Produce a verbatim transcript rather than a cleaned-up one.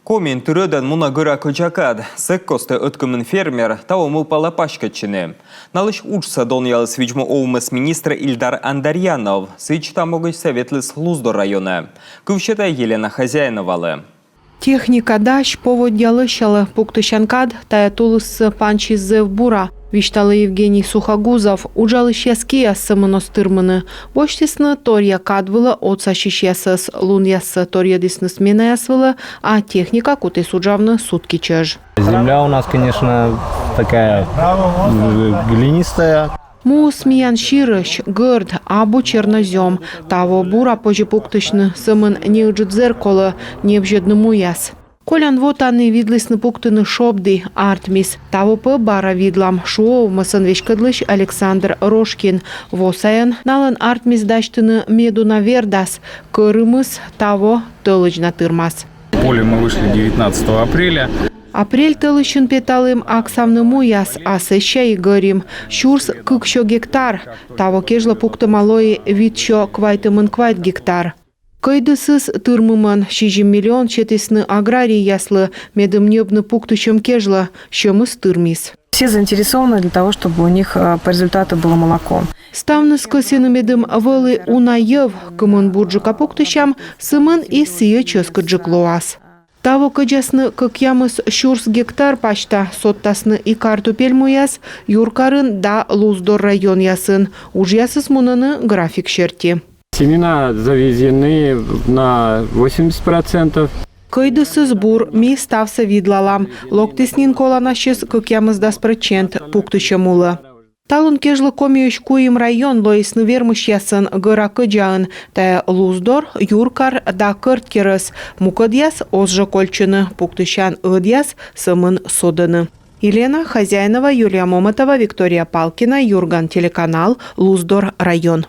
Комиын тыр ӧдӧн мунӧ гӧра кӧдза кад. Сэк кості ӧткымын фермер таво мӧвпалӧ паськӧдчыны. Налысь уджсӧ донъяліс видз-му овмӧс министр Ильдар Андарьянов. Сідз, та могысь сійӧ ветліс Луздор районӧ. Кыв сета Елена Хозяиновалы. Техника дась, поводдя лӧсялӧ. Пуктысян кад тайӧ тулысӧ пансис зэв бура, висьталӧ Евгений Сухогузов. Уджалысьяс кияс сӧмын оз тырмыны. Босьтісны торъя кад вылӧ отсасьысьясӧс, лунъяссӧ торйӧдісны сменаяс вылӧ, а техника кутіс уджавны сутки чӧж. Земля у нас, конечно, такая, э, глинистая. Муыс миян сирӧсь, гӧрд, абу чернозём. Таво бура позьӧ пуктысьны, сӧмын неыджыд зэр колӧ, небзьӧдны муяс. Колян во тані видлісны пуктыны шобді, артмис. Таво пӧ бара видлам, шуӧ овмӧсӧн веськӧдлысь Александр Рожкин. Во сайын налӧн артмис дасьтыны медуна вердас. Кӧрымыс таво тӧлӧдз на тырмас. В поле мы вышли девятнадцатого апреля. Апрель тӧлысьын петалім аксавны муяс, а сэсся и гӧрим. Сюрс кыксё гектар. Таво кежлӧ пуктӧма лои витсё квайтымын квайт гектар. Кӧйдысыс тырмымӧн. Сизим миллион сетісны аграрийяслы, медым ньӧбны пуктысьӧм кежлӧ. Сьӧмыс тырмис. Все заинтересованы для того, чтобы у них, э, по результату было молоко. Ставныс кӧсйӧны, медым вӧлі уна йӧв. Кымын бурджыка пуктысям, сымын и сійӧ чӧскыдджык лоас. Таво кӧдзасны кӧкъямыс сюрс гектар пасьта, содтасны и картупель муяс, юркарын да Луздор районъясын. Уджъясыс мунӧны график серти. Семена завезены на восемьдесят процентов. Кӧйдысыс бур, ми ставсӧ видлалам. Локтіс нин коланаысь кӧкъямысдас прӧчент пуктысьӧм улӧ. Талун кежлӧ Комиысь куим район лоисны вермысьясӧн гӧра кӧдзаын. Тайӧ Луздор, юркар да Кӧрткерӧс. Мукӧдъяс оз жӧ кольччыны, пуктысян ӧдъяс сӧмын содӧны. Елена Хозяинова, Юлия Момотова, Виктория Палкина, «Юрган» телеканал, Луздор район.